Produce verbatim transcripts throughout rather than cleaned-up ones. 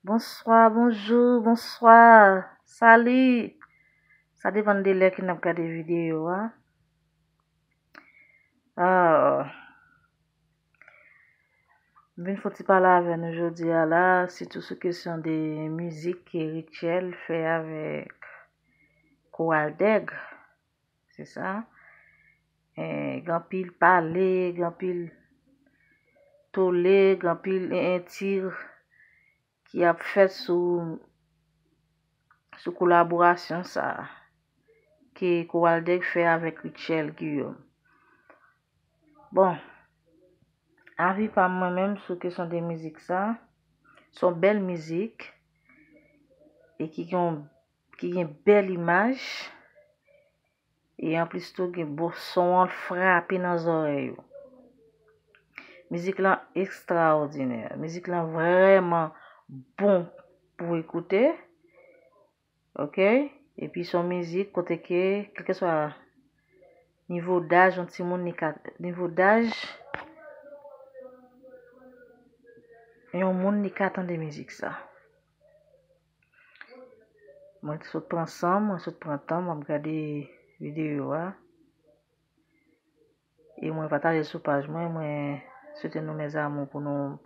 Bonswa, bonjou, bonswa, sali. Sa depann de lè ke n ap gade videyo a. Ah, m vin fè yon ti pale avè nou jodi a la, sitou sou kesyon de mizik ke Rutshelle fè avèk Koral Dèg. Se sa. Eh, gen anpil pale, gen anpil tole, gen anpil, eh, eh, tir ki ap fèt sou, sou kolaborasyon sa a ke Koral Dèg fè avèk Rutshelle Guillaume. Bon, avi pa m mwen menm sou kesyon de mizik sa, se yon bèl mizik e ki gen, ki gen bèl imaj. E anplis tou, gen bon son an frape nan zòrèy ou. Mizik lan ekstraòdinè. Mizik lan vrèman bon pou ekoute. Ok? Epi se yon mizik kote ke, kèlkeswa nivo daj yon timoun, li ka, nivo daj yon moun, li ka tande mizik sa. Mwen sot pran san m, mwen sot pran tan m, m ap gade videyo a. E mwen pataje sou paj mwen, mwen swete nou, mes amours, pou nou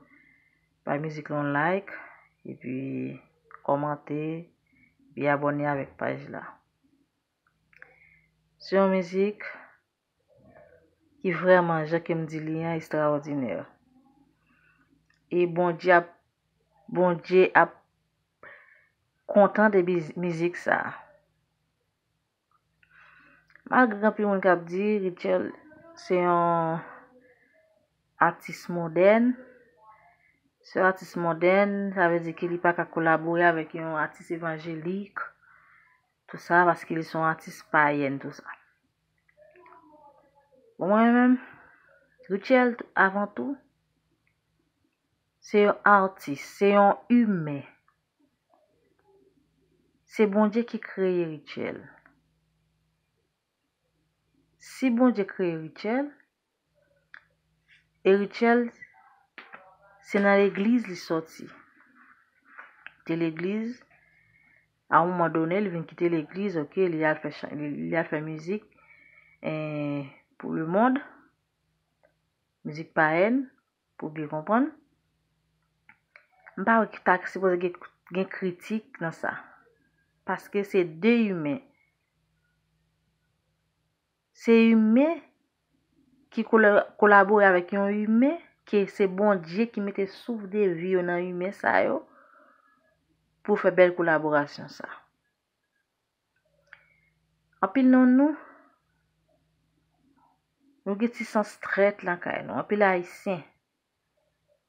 bay mizik lan yon like, epi kòmante, epi abòne avèk paj la. Se yon mizik ki vrèman, jan ke m di li an, ekstraòdinè. E Bondye ap, Bondye ap kontan de biz-, mizik sa a. Malgre gen anpil moun k ap di Rutshelle se yon atis modèn, se yon atis modèn, sa vle di ke li pa ka kolabore avèk yon atis evanjelik, tou sa, paske li se yon atis payèn, tou sa. Bon, mwen menm, Rutshelle, avan tou, se yon atis, se yon imen. Se Bondye ki kreye Rutshelle. Si Bondye kreye Rutshelle, e Rutshelle, se nan legliz li sòti. Te legliz, a yon moman done, li vin kite legliz, ok, li al fè chan-, li, li al fè mizik, eh, pou lemonn, mizik payèn, pou byen konprann. M pa wè ki ta sipoze gen, gen kritik nan sa. Paske se de imen. Se imen ki kola-, kolabore avèk yon imen, ke se Bondye ki mete souf de vi yo nan imen sa yo pou fè bèl kolaborasyon sa. Anpil nan nou, nou gen ti sans trèt lakay nou. Anpil Ayisyen,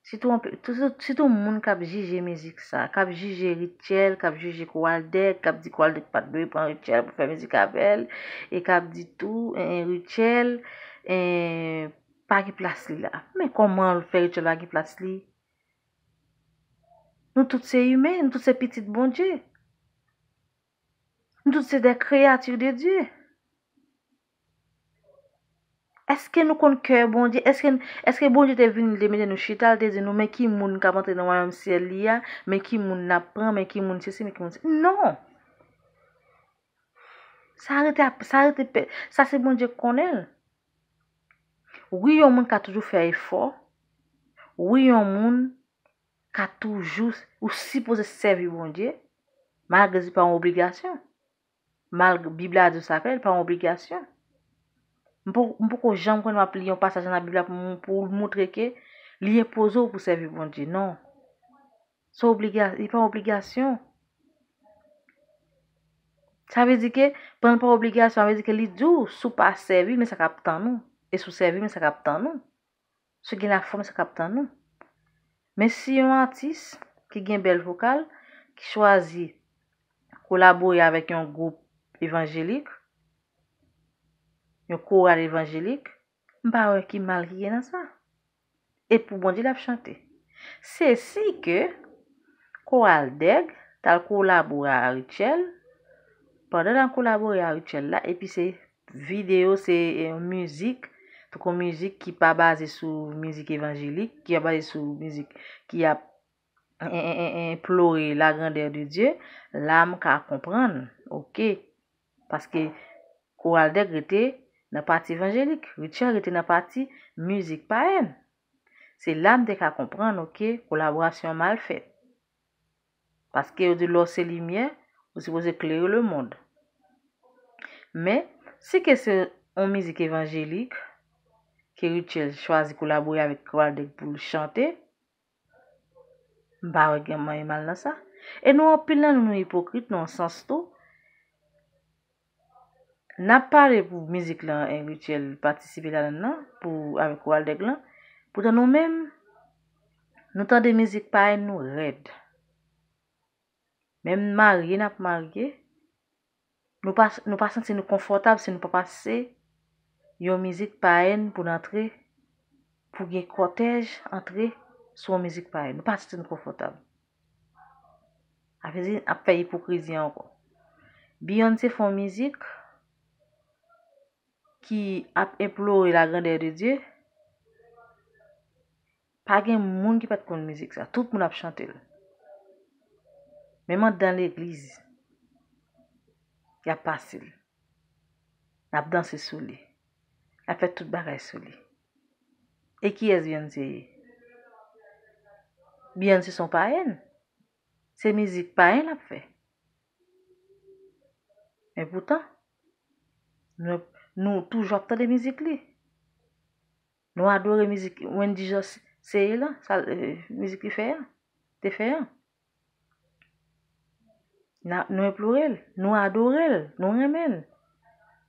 sitou anpil, sitou, sitou moun k ap jije mizik sa, k ap jije Rutshelle, k ap jije Koral Dèg, k ap di Koral Dèg pa t dwe pran Rutshelle pou fè mizik avè l, e k ap di tou, en, en, Rutshelle, en, pa gen plas li la. Men kòman l fè Rutshelle pa gen plas li? Nou tout se imen, nou tout se pitit Bondye. Nou tout se des créatures de Dieu. Èske nou konn kè Bondye? Èske, èske Bondye te vin, li te mete nou chita, li te di nou, men ki moun k ap antre nan wayòm syèl li a, men ki moun n ap pran, men ki moun sesi, men ki moun se-, non. Sa rete ap-, sa rete pe-, sa se Bondye k konnen l. Wi, yon moun ka toujou fè efò. Wi, yon moun ka toujou, ou sipoze sèvi Bondye, malgre li pa yon obligasyon. Malgre Bib la di w sa klè, li pa yon obligasyon. M po-, m poko janm kwè m ap li yon pasaj nan Bib la pou m, pou l montre ke li enpoze w pou sèvi Bondye. Non. Se obliga-, li pa yon obligasyon. Sa vle di ke, pandan l pa obligasyon, sa vle di ke li di w, si w pa sèvi, men sa k ap tann ou. E si w sèvi, men sa k ap tann ou. Si w gen lafwa, men sa k ap tann ou. Men si yon atis ki gen bèl vokal, ki chwazi kolabore avèk yon gwoup evanjelik, yon koral evanjelik, m pa wè ki mal ki gen nan sa. E pou Bondye l ap chante. Se si ke Koral Dèg t al kolabore a Rutshelle, pandan l ap kolabore a Rutshelle la, epi se videyo, se, eh, mizik, tankou mizik ki pa baze sou mizik evanjelik, ki pa baze sou mizik ki ap en- en- en- enplore la grandeur de Dieu, la m ka konprann, oke. Paske Koral Dèg rete nan pati evanjelik, Rutshelle rete nan pati mizik payèn. Se la m te ka konprann, oke, kolaborasyon an mal fèt. Paske yo di lè w se limyè, ou sipoze klere lemonn. Men, si ke se yon mizik evanjelik ke Rutshelle chwazi kolabore avèk Koral Dèg pou l chante, m pa wè gen manyen mal nan sa. E nou anpil nan nou, nou ipokrit nan yon sans tou. N ap pale pou mizik lan, e, Rutshelle patisipe ladan l lan, pou, avèk Koral Dèg lan. Poutan nou menm, nou tande mizik payèn nou rèd. Menm marye n ap marye, nou pa, nou pa santi nou konfòtab si nou pa pase yon mizik payèn pou n antre, pou gen kòtèj antre sou yon mizik payèn. Nou pa santi nou konfòtab. Sa vle di, n ap fè ipokrizi ankò. Beyoncé fè yon mizik ki ap enplore la grandeur de Dieu. Pa gen moun ki pa t konn mizik sa. Tout moun ap chante l. Menm anndan legliz, y ap pase l. N ap danse sou li. N ap fè tout bagay sou li. E kiyès Beyoncé ye? Beyoncé se yon payèn. Se mizik payèn l ap fè. Men poutan, nou, nou toujou ap tande mizik li. Nou adore mizik Wendy José lan, sa, eh, mizik li fè an, te fè an. N a, nou enplore l, nou adore l, nou renmen l.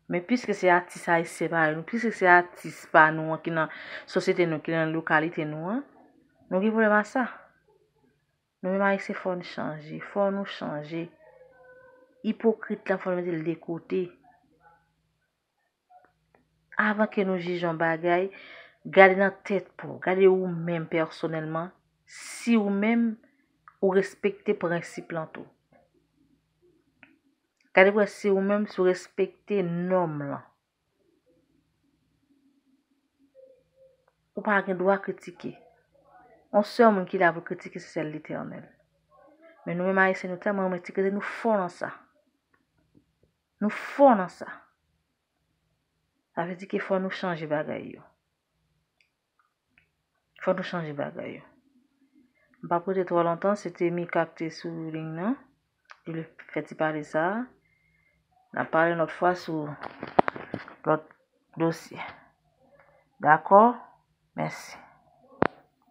Men piske se atis ayisyen pa nou, piske se atis pa nou an ki nan sosyete nou, ki nan lokalite nou an, nou gen pwoblèm a sa. Nou menm ayisyen fò n chanje, fò nou chanje. Ipokrit lan fò n mete l de kote. Avan ke nou jije yon bagay, gade nan tèt pa w, gade ou menm pèsonèlman, si ou menm ou respekte prensip lan tou. Gade pou wè si ou menm si w respekte nòm lan. Ou pa gen dwa kritike. Yon sèl moun ki la pou kritike, se sèl Letènèl. Men nou menm ayisyen, nou tèlman renmen ti krize, nou fò nan sa. Nou fò nan sa. Sa vle di ke fò nou chanje bagay yo. Fò nou chanje bagay yo. M p ap rete twò lontan, se te Mika ki te sou liy nan. Li vle fè ti pale sa a. N ap pale yon lòt fwa sou lòt dosye. Dakò? Mèsi.